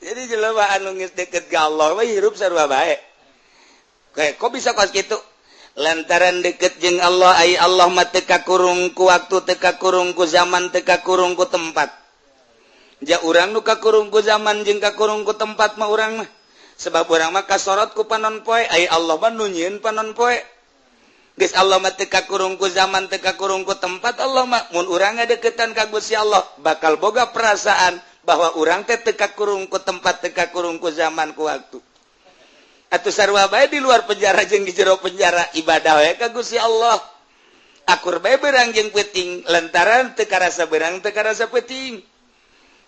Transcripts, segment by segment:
Jadi jelema anu geus deket ka Allah mah hirup sarua bae. Kayak kok bisa kos kitu? Lantaran deket jeung Allah, ai Allah mah teu kakurung ku waktu, teu kakurung ku zaman, teu kakurung ku tempat. Ja urang nu kakurung ku zaman jeung kakurung ku tempat mah urang mah. Sebab urang mah kasorot ku panon poe, ai Allah mah nu nyieun panon poe. Geus Allah mah teu kakurung ku zaman, teu kakurung ku tempat Allah mah. Mun urang ngadeukeutan ka Gusti Allah bakal boga perasaan bahwa urang teh teu kakurung ku tempat, teu kakurung ku zaman, ku waktu. Atuh sarua bae di luar penjara jeung di jero penjara, ibadah we ka Gusti Allah. Akur bae beurang jeung peuting lantaran teu karasa beurang, teu karasa peuting.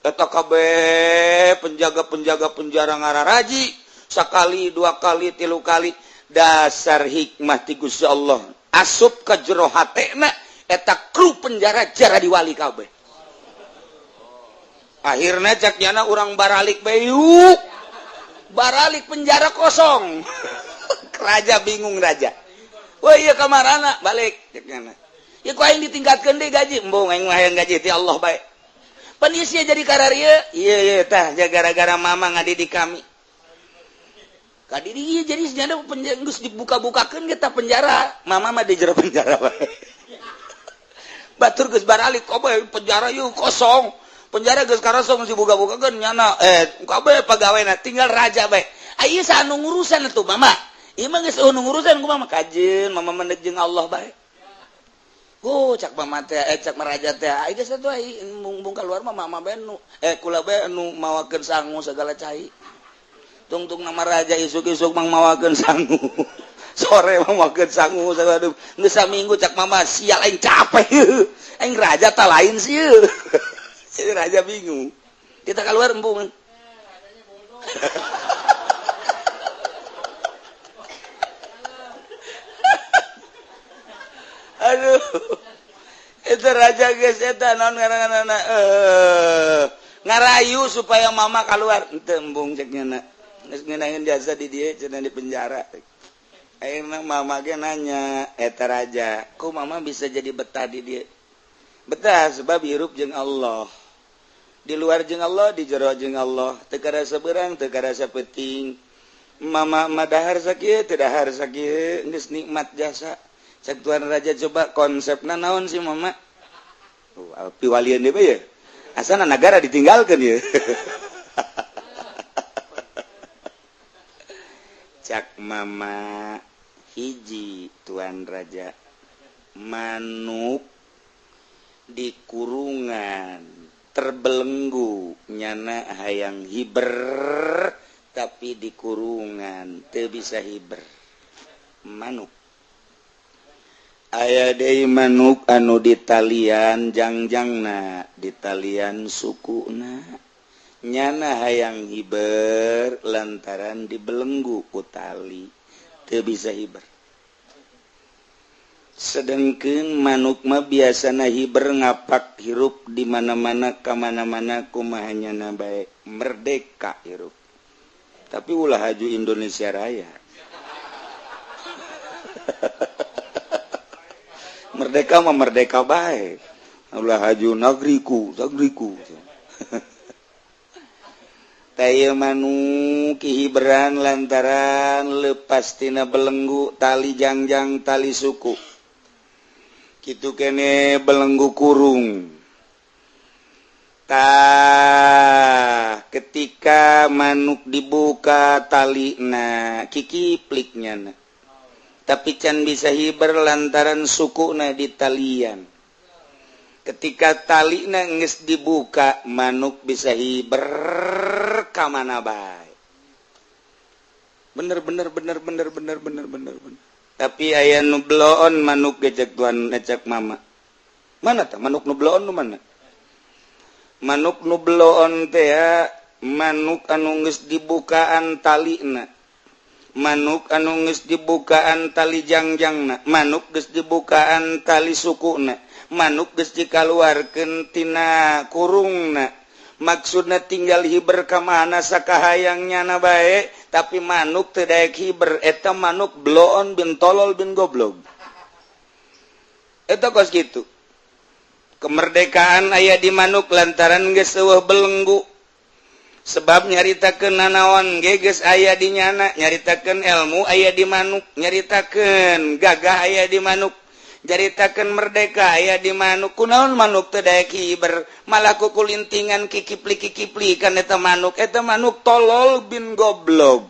Eta kabeh penjaga-penjaga penjara ngararaji sakali, dua kali, tilu kali. Dasar hikmah ti Gusti Allah asup ka jero hatena eta kru penjara jaradi wali kabeh. Akhirnya cak nyana, urang baralik bae yuk. Baralik, penjara kosong. Raja bingung, raja. Wah, iya kamarana balik cek nyana. Ya ku aing ditingkatkeun deui gaji. Embung, aing mah hayang gaji ti Allah bae. Pan ieu sia jadi kararieu. Iya iya tah ja gara-gara mama ngadidik kami. Kadidik ieu jadi senyana penjara geus dibuka-bukakeun kita penjara. Mama mah di jero penjara bae. Batur geus baralik kabeh penjara yeuh kosong. Penjara geus karosong dibuka-bukakeun nyana kabeh pegawena tinggal raja bae. Aya saha nu ngurusan atuh mama? Ieu mah geus nu ngurusan ku mama kajeun mama mendek jeung Allah bae. Oh, cak mama teh, cak maraja teh, ai geus atuh ai embung keluar mah mama bae nu kula bae nu mawakeun sangu segala cai. Tungtung nama raja isuk-isuk mang mawakeun sangu. Sore mawakeun sangu segala. Geus saminggu cak mama, sial, aing capek. Aing raja tak lain sih. Si raja bingung. Kita keluar embung. Aduh. Itu raja geus eta naon ngaranna, ngarayu supaya mama keluar. Henteu, embung cek nya. Geus ngeunaheun jasa di dieu cenah di penjara. Ayeuna mama ge nanya eta raja, "Ku mama bisa jadi betah di dieu?" Betah sebab hirup jeung Allah. Di luar jeung Allah, di jero jeung Allah, teu karasa beurang, teu karasa peuting. Mama mah dahar sakieu, teu dahar sakieu, geus nikmat jasa. Cek tuan raja, coba konsepna naon sih mama? Oh, piwalian deui ya. Asana negara ditinggalkeun ya. Cak mama, hiji tuan raja, manuk di kurungan terbelenggu nyana hayang hiber, tapi di kurungan teu bisa hiber. Manuk aya deui, manuk anu ditalian jangjangna, ditalian sukuna, nyana hayang hiber, lantaran dibelenggu ku tali teu bisa hiber. Sedangkan manuk mah biasana hiber, ngapak hirup di mana-mana, ka mana-mana, kumaha nyana bae, merdeka hirup. Tapi ulah haju Indonesia Raya. Merdeka mah merdeka bae, ulah haju negeriku negeriku. Taya manuk hiberan lantaran lepas tina belenggu tali jangjang, tali suku. Gitu kene belenggu kurung. Tah, ketika manuk dibuka tali na, kikipliknya na, tapi can bisa hiber lantaran suku na di talian. Ketika tali na geus dibuka, manuk bisa hiber ka mana bae. Bener bener bener bener bener bener bener bener. Tapi aya nu bloon manuk gejek tuan ngecek mama. Mana tah manuk nu bloon nu mana? Manuk nu bloon teh ya, manuk anu geus dibukaan talina, manuk anu geus dibukaan tali jangjangna, manuk geus dibukaan tali sukuna, manuk geus dikaluarkeun tina kurungna, maksudna tinggal hiber ka mana sakahayang nyana bae. Tapi manuk teu daek hiber, eta manuk bloon bin tolol bin goblok. Eta kos kitu kemerdekaan aya di manuk lantaran geus eueuh belenggu. Sebab nyaritakeun nanaon ge geus aya di nyana, nyaritakeun ilmu aya di manuk, nyaritakeun gagah aya di manuk, nyaritakeun merdeka aya di manuk. Kunaon manuk teu daek hiber, malah kukulintingan kikipli kikipli kan eta manuk. Eta manuk tolol bin goblok.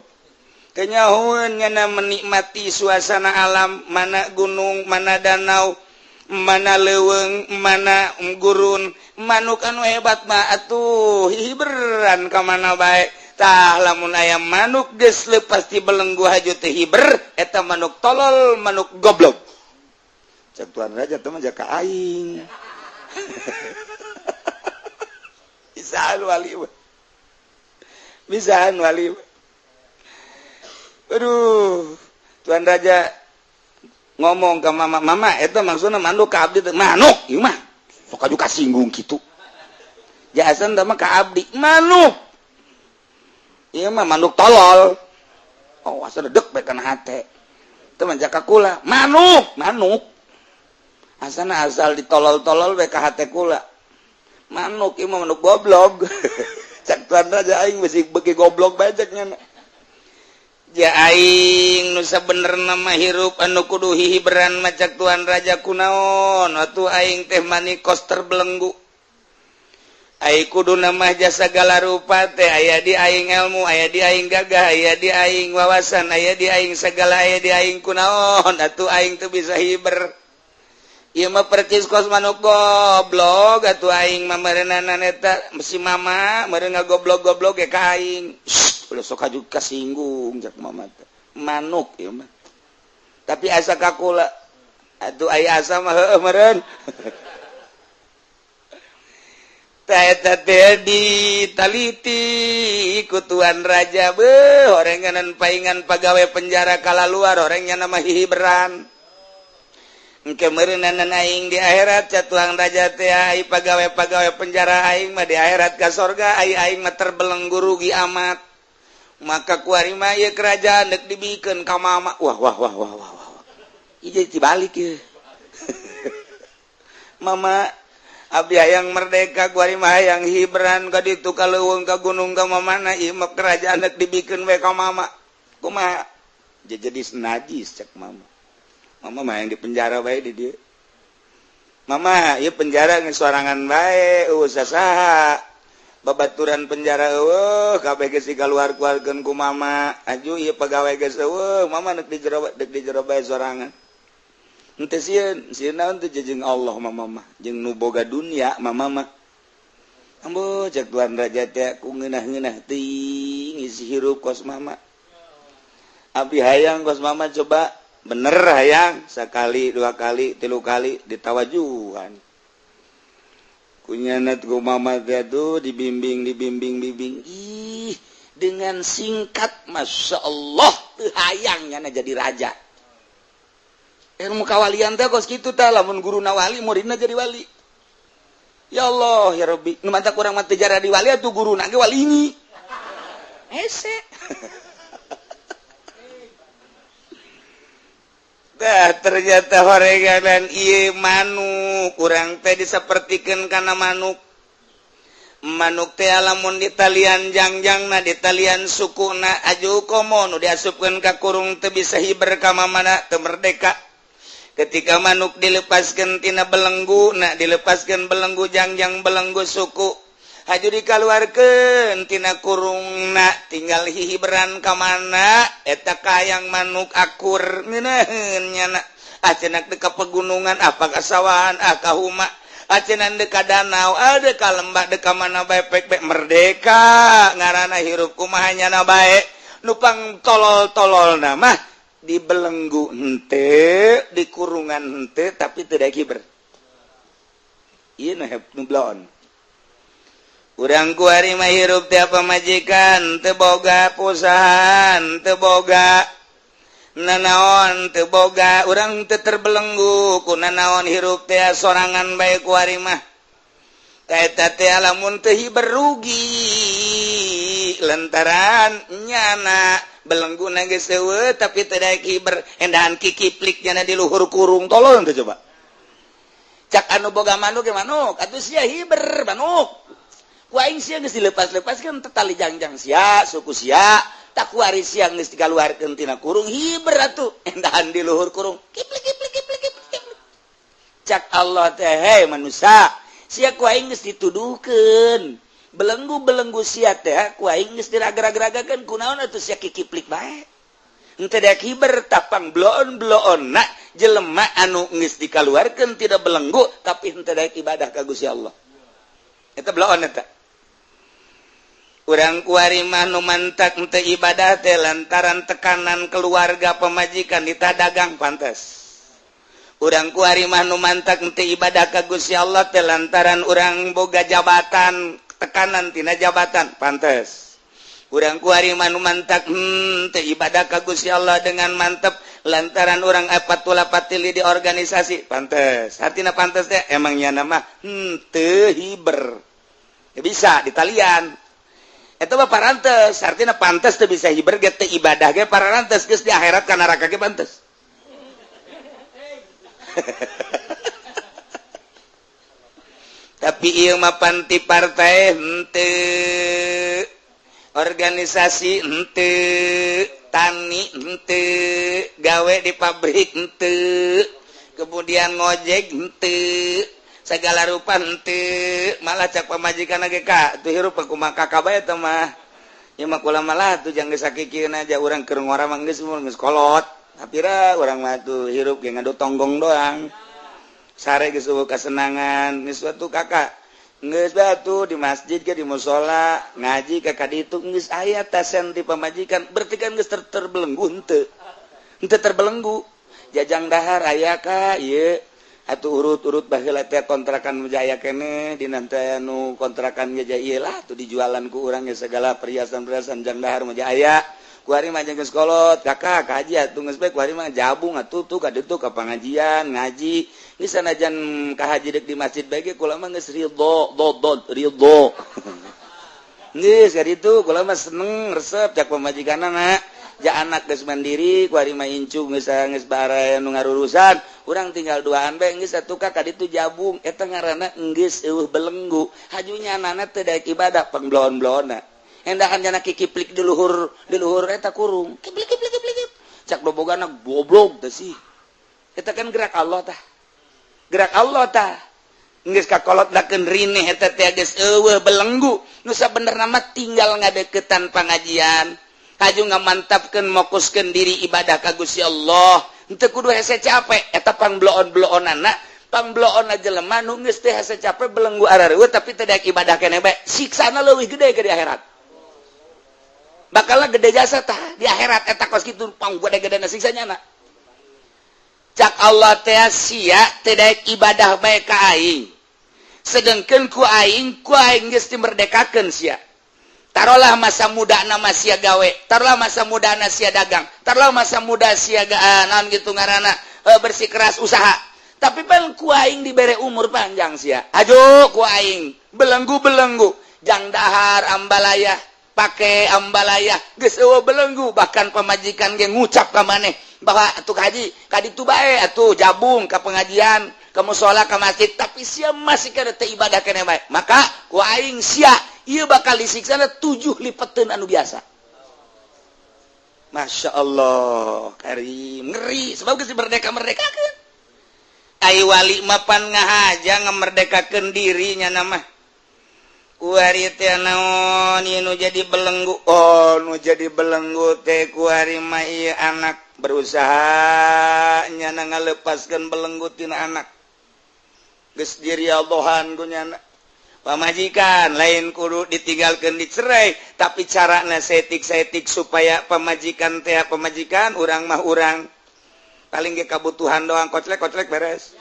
Kenyahoeun nyana menikmati suasana alam, mana gunung, mana danau, mana leuweung, mana gurun. Manuk anu hebat mah atuh hiberan ka mana bae. Tah, lamun aya manuk geus leupas ti belenggu haju teu hiber, eta manuk tolol, manuk goblok. Cek Tuan Raja teh mah jaka aing. Bisaan wali mah, bisaan wali mah. Aduh, Tuan Raja ngomong ke mama, "Mama, eta maksudna manuk ka abdi teh." "Manuk ieu mah sok aju kasinggung kitu." Jahasan teh mah ka abdi, "Manuk ieu mah manuk tolol." Oh, asa dek bae kana hate teh mah jaka kula. Manuk, manuk asana asal ditolol-tolol bae ka hate kula. "Manuk ieu mah manuk goblok." Cak Tuan Raja, "Aing bisi beuki goblok bae," cek nya. Ja aing nu sabenerna mah hirup anu kudu hihiberan mah, cak Tuan Raja, kunaon atuh aing teh mani kos terbelenggu? Ai kudu nama jasa segala rupa teh aya di aing, ilmu aya di aing, gagah aya di aing, wawasan aya di aing, segala aya di aing. Kunaon atuh aing teu bisa hiber? Ieu mah percis kos manuk goblok atuh aing mah meureunana. Eta si mama meureun ngagoblok-goblok ge ka aing. "Ulah sok aju kasinggung," cak mama teh. "Manuk ieu mah." Tapi asa ka kula atuh, aya asa mah heueuh meureun. Eta teh ditaliti ku Tuan Raja. Beuh, horenganan paingan pagawe penjara kala luar, orangnya nama hihiberan. Engke meureunanan aing di akhirat, cak Tuan Raja teh, ai pagawe-pagawe penjara aing mah di akhirat ka sorga, ai aing mah terbelenggu, rugi amat. Maka kuari mah ieu kerajaan dek dibikeun ka mama. Wah wah wah wah wah wah, ieu dibalik ieu. "Mama, abdi hayang merdeka, kuari mah hayang hiberan ka ditu, ka leuweung, ka gunung, ka mamana. Ieu mah kerajaan dek dibikeun we ka mama, kumaha?" "Jadi najis," cek mama. "Mama mah yang di penjara bae di dieu. Mama, ieu penjara geus sorangan bae, euweuh sasaha babaturan. Penjara euweuh, kabeh geus dikaluar-keluarkeun ku mama. Aju ieu pegawai geus euweuh. Mama dek di jero, dek di jero bae sorangan. Henteu sieun." "Sieun naon teh jeung Allah mama mah, jeung nu boga dunia mama mah." "Ambo," cek Tuan Raja teh, "ku ngeunah-ngeunah teuing isi hirup kos mama. Abdi hayang kos mama." Coba bener hayang sekali, dua kali, tilu kali ditawajuhan kunyanat ku mama teh tuh, dibimbing, dibimbing, bimbing. Ih, dengan singkat, masya Allah, teu hayang nyana jadi raja. Ilmu kawalian teh kos kitu tah. Lamun guruna wali, muridna jadi wali. Ya Allah ya Rabbi, nu mantak urang mah teu jadi wali atuh guruna ge wali ini hese. Dah, ternyata horeganan ieu manuk, kurang teh disapertikeun kana manuk. Manuk teh lamun ditalian jangjangna, ditalian sukuna, aju komo nu diasupkeun ka kurung teu bisa hiber ka mamana, teu merdeka. Ketika manuk dilepaskan tina belenggu, nah, dilepaskan belenggu jangjang, belenggu suku, haju dikeluarkan tina kurungna, tinggal hihiberan ka mana eta kayang manuk akur ngeunaheun nyana. Ah, cenah ka pegunungan, apa ka sawahan, ah, ka huma, ah, cenah ka danau, ah, ka lembah, ka mana bae, pek bae merdeka ngaranna hirup. Kumaha nyana bae? Nupang tolol-tolol mah dibelenggu henteu, di kurungan henteu, tapi tidak hiber. Ieu nu blon. Urang kuari mah hirup teh pamajikan teu boga, perusahaan teu boga, nanaon teu boga, urang teu terbelenggu ku nanaon, hirup teh sorangan bae kuari mah. Eta teh lamun teu hiber rugi, lantaran nyana belenggu geus euweuh tapi teu daek hiber, endahan kikiplik nyana di luhur kurung. Tolong teh coba. Cak anu boga manuk ge, "Manuk atuh sia hiber, manuk." Ku aing sia geus dilepas-lepaskeun tali jangjang sia, suku sia, tak kuari sia geus dikaluarkeun tina kurung hiber atuh. Endahan di luhur kurung. Kiplik kiplik kiplik kiplik kiplik. Cak Allah teh, hei manusia, sia ku aing geus dituduhkeun. Belenggu-belenggu sia teh ku aing geus diraga-ragakeun, kunaon atuh sia kikiplik bae. Henteu daek hiber tapang bloon-bloonna jelema anu geus dikaluarkeun tidak belenggu tapi henteu daek ibadah ka Gusti Allah. Eta bloon eta. Urang kuari mah nu mantak henteu ibadah teh lantaran tekanan keluarga, pemajikan ditadagang pantes. Urang kuari mah nu mantak henteu ibadah ka Gusti Allah teh lantaran urang boga jabatan, tekanan tina jabatan pantes. Urang kuari mah nu mantak teu ibadah ka Gusti Allah dengan mantep lantaran urang patula patili di organisasi pantes. Artina pantes teh emangnya nama teu hiber. Ya bisa ditalian. Eta mah parantes, artina pantes teu bisa hiber ge teu ibadah ge parantes, geus di akhirat ka neraka ge pantes. Tapi ieu mah panti partai henteu, organisasi henteu, tani henteu, gawe di pabrik henteu, kemudian ngojek henteu, segala rupa henteu, malah cak pamajikan ge ka tuh hirup kumaha kakak bae teh mah. Ieu mah kula malah tuh jang geus sakikieun aja urang keur ngora mah geus umur geus kolot. Tapi ra urang mah tuh hirup ge ngadu tonggong doang. Sare geus eueuh kasenangan, geus atuh kakak. Geus batu di masjid ke di musola ngaji ka kaditu geus aya tasen di pamajikan, berarti kan geus terbelenggu henteu. Henteu terbelenggu. Jajang dahar aya ka ieu atuh urut-urut baheula teh kontrakan jaya keneh dina teh anu kontrakan ge ieu lah tuh dijualan ku urang ge segala perhiasan-perhiasan jang dahar mah aya. Kuari mah geus kolot kakak kaji atuh geus bae kuari mah jabung atuh tuh ka ditu ka pangajian ngaji. Geus sanajan ka haji deuk di masjid bae ge kula mah geus ridho dodod ridho. Geus ka ditu kula mah seneng resep cak pamajikanna ja anak geus mandiri kuari mah incu geus geus baraya nu ngarurusan urang tinggal duaan bae geus atuh ka ditu jabung eta ngaranna geus eueuh belenggu hajunya anana teu daek ibadah pangbloon-bloonna. Endahan jana kikiplik di luhur eta kurung kiplik kiplik kiplik cak dobogana goblok teh sih eta kan gerak Allah tah, gerak Allah tah geus kakolot dakeun rineh eta teh geus eueuh belenggu nu sabenerna mah tinggal ngadeukeutan pangajian haju ngamantapkeun mokuskeun diri ibadah ka Gusti Allah henteu kudu hese capek eta pangbloon-bloonana pangbloonna jelema nu geus teh hese capek belenggu arareueuh tapi teu daek ibadah keneh bae siksana leuwih gede ke di akhirat. Bakal gede jasa tah di akhirat eta kos kitu pang gede-gedena siksanya na. Cak Allah teh sia teu daek ibadah bae ka aing. Sedengkeun ku aing geus dimerdekakeun sia. Tarolah masa muda nama sia gawe, tarolah masa muda na sia dagang, tarolah masa muda sia naon gitu ngaranna bersikeras usaha. Tapi pan ku aing dibere umur panjang sia. Ajo ku aing belenggu-belenggu jang dahar ambalaya pakai ambalaya geus eueuh belenggu bahkan pamajikan ge ngucap ka maneh bahwa atuh haji ka ditu bae atuh jabung ka pengajian ka musala ka masjid tapi sia masih kana teu ibadah keneh bae maka ku aing sia ieu bakal disiksana 7 lipeteun anu biasa. Masya Allah karim ngeri sebab geus merdeka-merdekakeun ai wali mapan ngahaja ngamerdekakeun dirinya nama kuari teh naon ieu nu jadi belenggu oh nu jadi belenggu teh kuari mah ieu anak berusaha nyana ngalepaskeun belenggu tina anak geus dirialdohan ku nyana pamajikan lain kudu ditinggalkeun dicerai tapi carana setik-setik supaya pamajikan teh pamajikan urang mah urang paling ge kabutuhan doang koclek-koclek beres.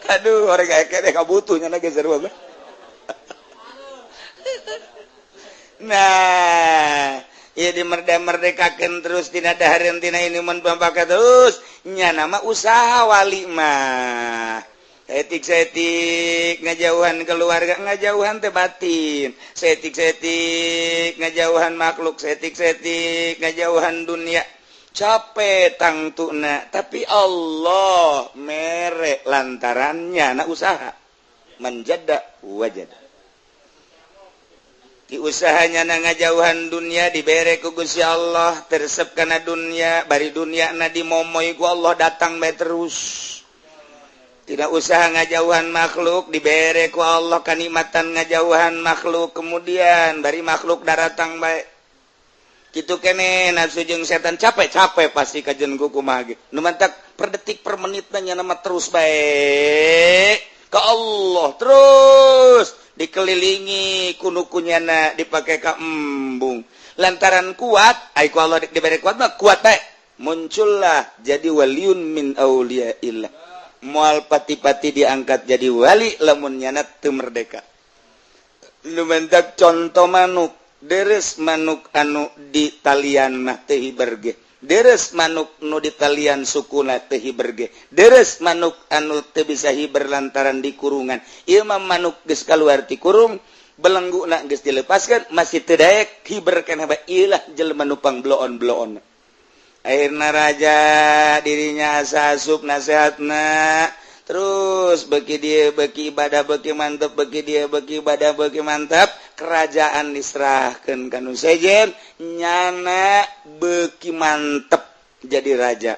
Aduh, orang kayak kayak kabutuhnya lagi seru banget. Nah, ya dimerdeka-merdekakeun terus tina dahareun tina ini mun pambaka terus nya nama usaha wali mah. Setik-setik ngajauhan keluarga, ngajauhan teh batin. Setik-setik ngajauhan makhluk, setik-setik ngajauhan dunia. Capek tangtuna, tapi Allah mere lantarannya na usaha. Man jadda wajada. Di usahanya na ngajauhan dunia dibere ku Gusti Allah, teu resep kana dunia, bari dunia na dimomoy ku Allah datang bae terus. Tidak usaha ngajauhan makhluk dibere ku Allah kanikmatan ngajauhan makhluk, kemudian bari makhluk daratang bae. Kitu kene nafsu jeung setan capek-capek pasti kajen ku kumaha ge. Nu mantak per detik per menitna nya mah terus bae ke Allah terus dikelilingi ku nu kunyana dipake ka embung lantaran kuat ai ku Allah diberi kuat mah kuat bae, muncullah jadi waliun min auliyaillah. Moal pati-pati diangkat jadi wali lamun nyana teu merdeka. Nu mantak contoh manuk, deres manuk anu di talian mah teu hiber ge, deres manuk nu di talian sukuna teu hiber ge, deres manuk anu teu bisa hiber lantaran di kurungan. Ieu mah manuk geus kaluar ti kurung, belengguna geus dilepaskan, masih teu daek hiber keneh bae. Ieu lah jelema nu pang bloon-bloon. Akhirna raja dirinya asa asup nasehatna terus, beki dia beki ibadah beki mantap, beki dia beki ibadah beki mantap, kerajaan diserahkan ka nu sejen, nyana beki mantep jadi raja.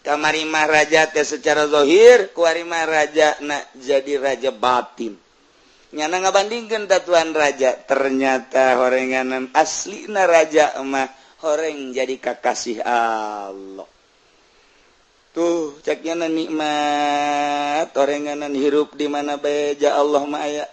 Kamari mah raja teh secara zahir, kuari mah raja na jadi raja batin. Nyana ngabandingkeun tatuan raja, ternyata horenganan aslina raja mah horeng jadi kakasih Allah. Tuh ceknya nikmat horenganan hirup di mana bae ja Allah mah aya,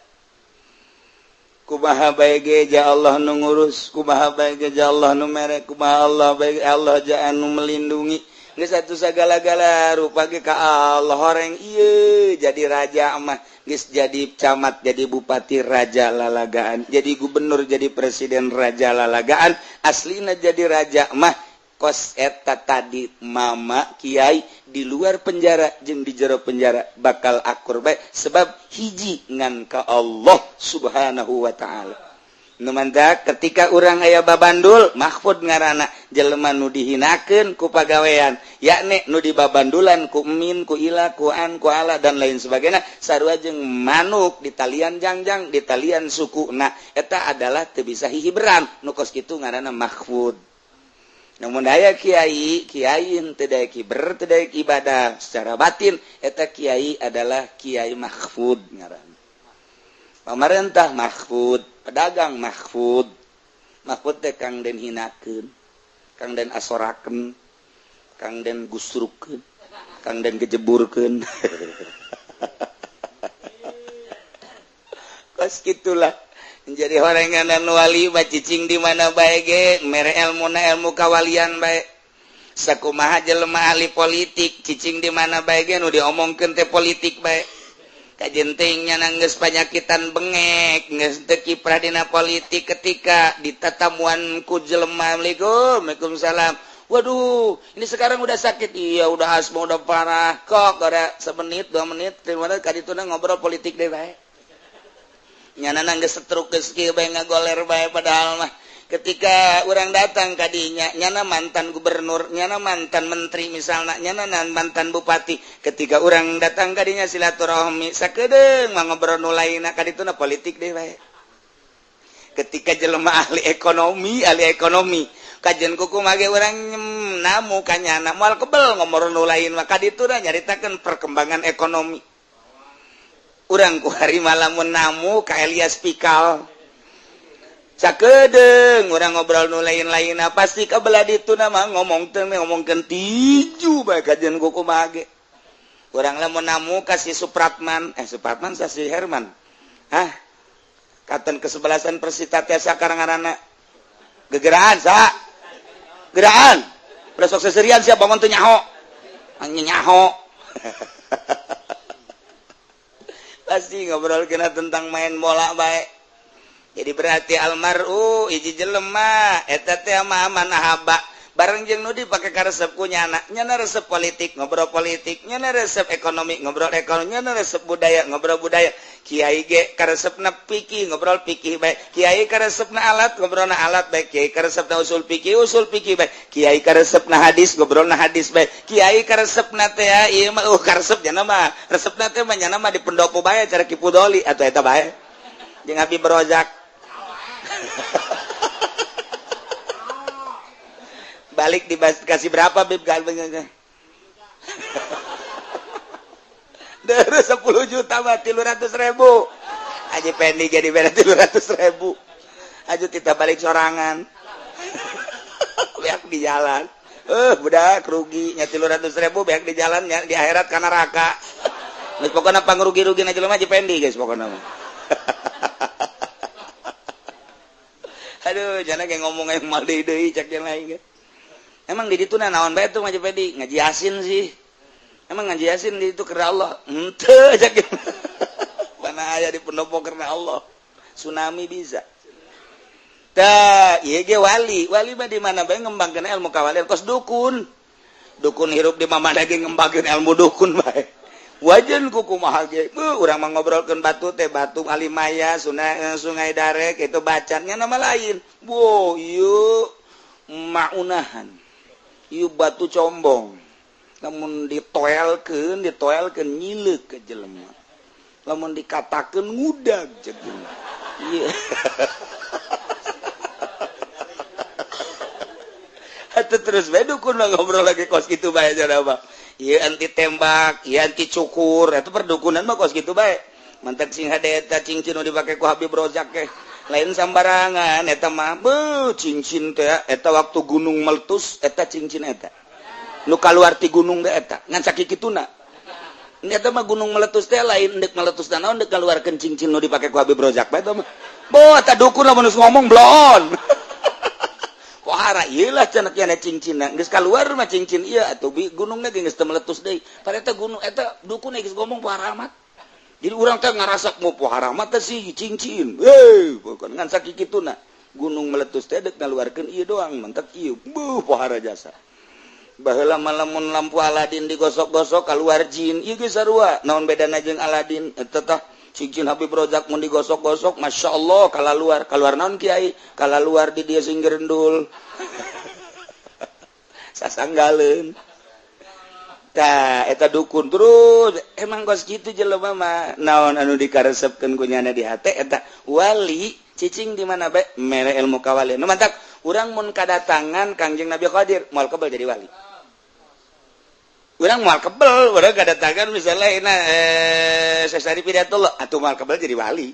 kumaha bae ge ja Allah nu ngurus, kumaha bae ge ja Allah nu mere, kumaha Allah bae Allah ja anu melindungi. Geus satu sagala-gala rupa ge ka Allah horeng. Ieu jadi raja mah geus jadi camat, jadi bupati raja lalagaan, jadi gubernur, jadi presiden raja lalagaan. Aslina jadi raja mah kos eta tadi, mama kiai di luar penjara jeung di jero penjara bakal akur bae sebab hiji ngan ka Allah Subhanahu wa Ta'ala. Nu mantak ketika urang aya babandul, mahfud ngaranna, jelema nu dihinakeun ku pagawean, yakni nu dibabandulan ku min, ku ila, ku an, ku ala, dan lain sebagainya, sarua jeung manuk di talian jangjang, di talian suku. Nah, eta adalah teu bisa hihiberan, nu kos kitu ngaranna mahfud. Namun daya kiai kiai teu daek hiber, teu daek ibadah secara batin, eta kiai adalah kiai mahfud ngaranna. Pamarentah mahfud, pedagang mahfud. Mahfud teh kang den hinakeun, kang den asorakeun, kang den gusrukeun, kang den gejeburkeun, kos gitulah. Menjadi horengan dan wali mah cicing di mana bae ge mere ilmu na ilmu kawalian bae. Sakumaha jelema ahli politik, cicing di mana bae ge nu diomongkeun teh politik bae. Kajen teuing nya geus panyakitan bengek, geus teu kiprah dina politik, ketika ditatamuan ku jelema, "Assalamualaikum." "Waalaikumsalam." "Waduh, ini sekarang udah sakit." "Iya, udah asma, udah parah kok." Ada semenit, 2 menit, terima kali itu ngobrol politik deh bae. Nyana geus stroke, geus kieu bae, ngagoler bae. Padahal mah ketika orang datang kadinya, nyana mantan gubernur, nyana mantan menteri misalnya, nyana mantan bupati, ketika orang datang kadinya silaturahmi sakedeung mah ngobrol nu lainna, kadituna politik deh bae. Ketika jelema ahli ekonomi, kajian kuku mage orang namu kanyana moal kebel ngomong nu lain mah, kadituna nyaritakeun perkembangan ekonomi. Urang ku hari malam namu ka Elias Pikal, sakedeung urang ngobrol nu lain-lain, pasti kabelah ditu nama ngomong teh ngomongkeun tinju bae. Kajian kuku mage urang lamun namu ka si Supratman, eh, Supratman si Herman, hah, katen kesebelasan Persita teh sakarang ngaranna gegeraan sa geraan besok seserian siapa bangun tuh nyaho nyaho, pasti ngobrol kena tentang main bola baik. Jadi berarti almaru hiji jelema eta teh man ahabba, bareng jeung nu dipake karesep ku nyana. Nyana resep politik, ngobrol politik, nyana resep ekonomi, ngobrol ekonomi, nyana resep budaya, ngobrol budaya. Kiai ge karesepna fikih, ngobrol fikih bae. Kiai karesepna alat, ngobrolna alat bae. Kiai karesepna usul fikih bae. Kiai karesepna hadis, ngobrolna hadis bae. Kiai karesepna teh ieu mah karesep nya mah. Resepna teh mah nya mah di pendopo bae cara Ki Pudoli atuh eta bae. Jeung Habib Rozak. Balik dikasih berapa Bib galbengnya? Terus 10 juta mah 300.000. Aja pendi jadi beda 300.000. Aja kita balik sorangan. Beak di jalan. Budak rugi nya 300.000 beak di jalan nya di akhirat kana neraka. Geus pokona pangrugi-rugi na jelema Haji Pendi guys pokona mah. Aduh, jangan kayak ngomong yang mal deui cek yang lain. Emang di ditu naon bae tuh Haji Pendi? Ngaji Yasin sih. Emang ngaji Yasin di itu karena Allah? Henteu cek. Mana aya di pendopo karena Allah. Tsunami bisa. Tah, ieu ge wali. Wali mah di mana bae ngembangkeun ilmu kawalian kos dukun. Dukun hirup di mana ge ngembangkeun ilmu dukun bae. Wajan ku kumaha ge. Urang mah ngobrolkeun batu teh batu Alimaya, sungai Darek itu bacannya nama lain. Wo, ieu maunahan. Ieu batu combong. Lamun ditoelkeun nyileuk ke jelema. Lamun dikatakeun ngudag jeung ieu. Atuh terus bae dukun mah ngobrol lagi kos kitu bae cenah mah. Ieu anti tembak, ieu anti cukur, eta perdukunan mah kos kitu bae. Mantak sing hade eta cincin nu dipake ku Habib Rozak ge. Lain sambarangan eta mah beuh cincin teh eta waktu gunung meletus eta cincin eta. Nu kaluar ti gunung teh eta ngan sakikituna. Eta mah gunung meletus teh lain deuk meletus naon deuk kaluarkeun cincin nu dipake ku Habib Rozak bae eta mah. Boh eta dukun lamun geus ngomong bloon. Pohara ieu lah cenah kieu cincinna geus kaluar mah cincin ieu atuh gunungna ge geus teu meletus deui. Padahal eta gunung eta dukun geus ngomong pohara amat. Jadi urang teh ngarasa mau pohara amat teh sih cincin. Heuh, bukan ngan sakikituna. Gunung meletus teh deuk ngaluarkeun ieu doang mentek ieu. Buh pohara jasa. Baheula mah lamun lampu Aladin digosok-gosok keluar jin ieu geus sarua naon bedana jeung Aladin eta tah cincin Habib Rozak mun digosok-gosok Masya Allah kalaluar kaluar naon kiai kalaluar di dia sing gerendul sasanggaleun tah eta dukun terus emang kos kitu jelema mah naon anu dikaresepkeun ku nyana di hate eta wali cicing di mana bae mere ilmu kawalian nu mantak urang mun kadatangan Kangjeng Nabi Khadir moal kebel jadi wali. Urang moal kebel, urang kadatangan misalnya ina Syekh Pidatullah atuh moal kebel jadi wali.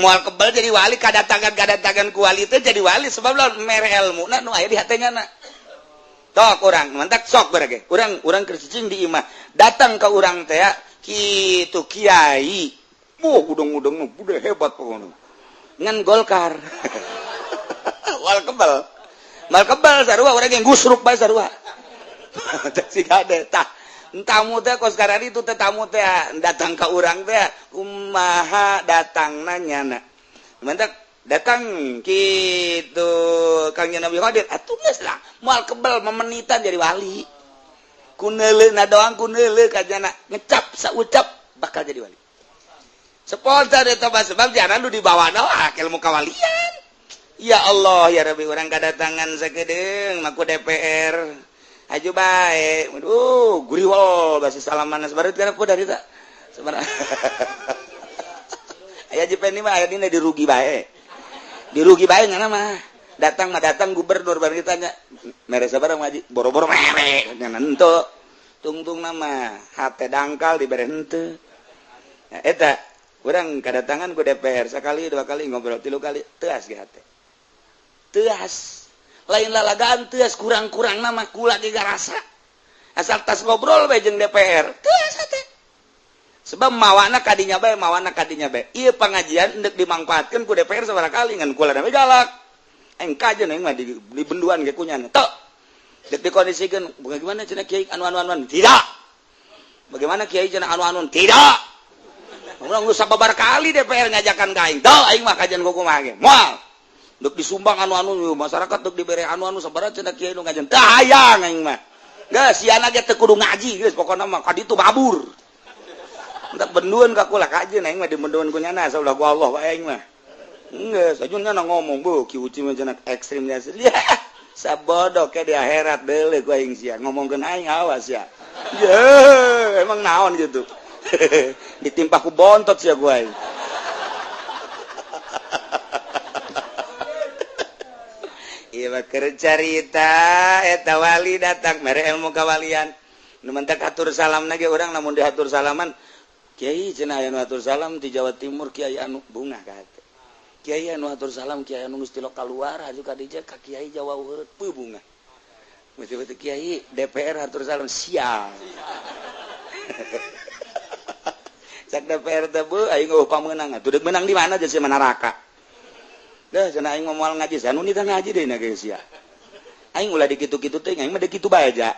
Moal kebel jadi wali kadatangan ku wali teh jadi wali sebab lamun mere ilmuna nu aya di hate nyana. Tok urang mantak sok berage. Urang keur cicing di imah, datang ka urang teh kitu kiai. Wah, udang-udang udah hebat pokoknya. Ngan Golkar. Moal kebel. Moal kebel sarua urang yang gusruk bae sarua. Si kade tah tamu teh kos karari itu teh tamu teh datang ka urang teh kumaha datangna nyana. Mantak datang kitu Kang Nabi Khadir atuh geus lah moal kebel memenitan jadi wali. Ku neuleuh doang ku neuleuh ka nyana ngecap saucap bakal jadi wali. Spontan eta mah sebab jangan nu dibawa wah ilmu kawalian. Ya Allah ya Rabbi urang kadatangan sakedeung maku DPR. Aju bae. Aduh, guriwol basi salaman sabareut kana ku dari ta. Sebenarnya. Aya Jepen mah aya dina dirugi bae. Dirugi bae ngana mah. Datang mah datang gubernur bareng ditanya, mere sabaraha ngaji? Boro-boro mere nya henteu. Tungtung nama hate dangkal dibere henteu. Eta urang kadatangan ku DPR sekali dua kali ngobrol tilu kali teas ge hate. Teas. Lain lalagaan teas kurang-kurang nama kula ge garasa. Asal tas ngobrol bae jeung DPR teas hate. Sebab mawana kadinya bae mawana kadinya bae. Ieu pangajian endek dimangfaatkeun ku DPR sabaraha kali ngan kula da galak. Aing kajeun aing mah di benduan ge kunyana. Tok. Dek dikondisikeun bagaimana cenah kiai anu-anu tidak. Bagaimana kiai cenah anu-anu tidak. Urang geus sababar kali DPR ngajakan ka aing. Teu aing mah kajian kumaha ge. Moal. Dek disumbang anu-anu masyarakat dek dibere anu-anu sabaraha cenah kiai nu ngajian. Teu hayang aing mah. Geus siana ge teu kudu ngaji geus pokona mah ka ditu mabur. Entak benduan ka kula kajeun aing mah dibenduan ku nyana saulah ku Allah wae aing mah. Geus aja nyana ngomong bu Ki Uci mah cenah ekstrim ya. Sabodo ke di akhirat deuleu ku aing sia ngomongkeun aing awas ya. Ye, emang naon gitu. Ditimpa ku bontot sia ku aing. Ieu mah keur carita eta wali datang mere ilmu kawalian. Nu mentak atur salam lagi urang lamun diatur salaman Kiai cenah aya nu atur salam di Jawa Timur Kiai anu bungah ka hate. Kiai anu atur salam Kiai anu geus tilok kaluar haju ka dieu ka Kiai Jawa Heureut peuh bungah. Mesti Kiai DPR atur salam sial. Cak DPR teh beuh aing eueuh pamenang atuh deuk menang di mana jeung si neraka. Dah cenah aing moal ngaji anu nitah ngaji deui na geus sia. Aing ulah dikitu-kitu teh aing mah deuk kitu bae aja.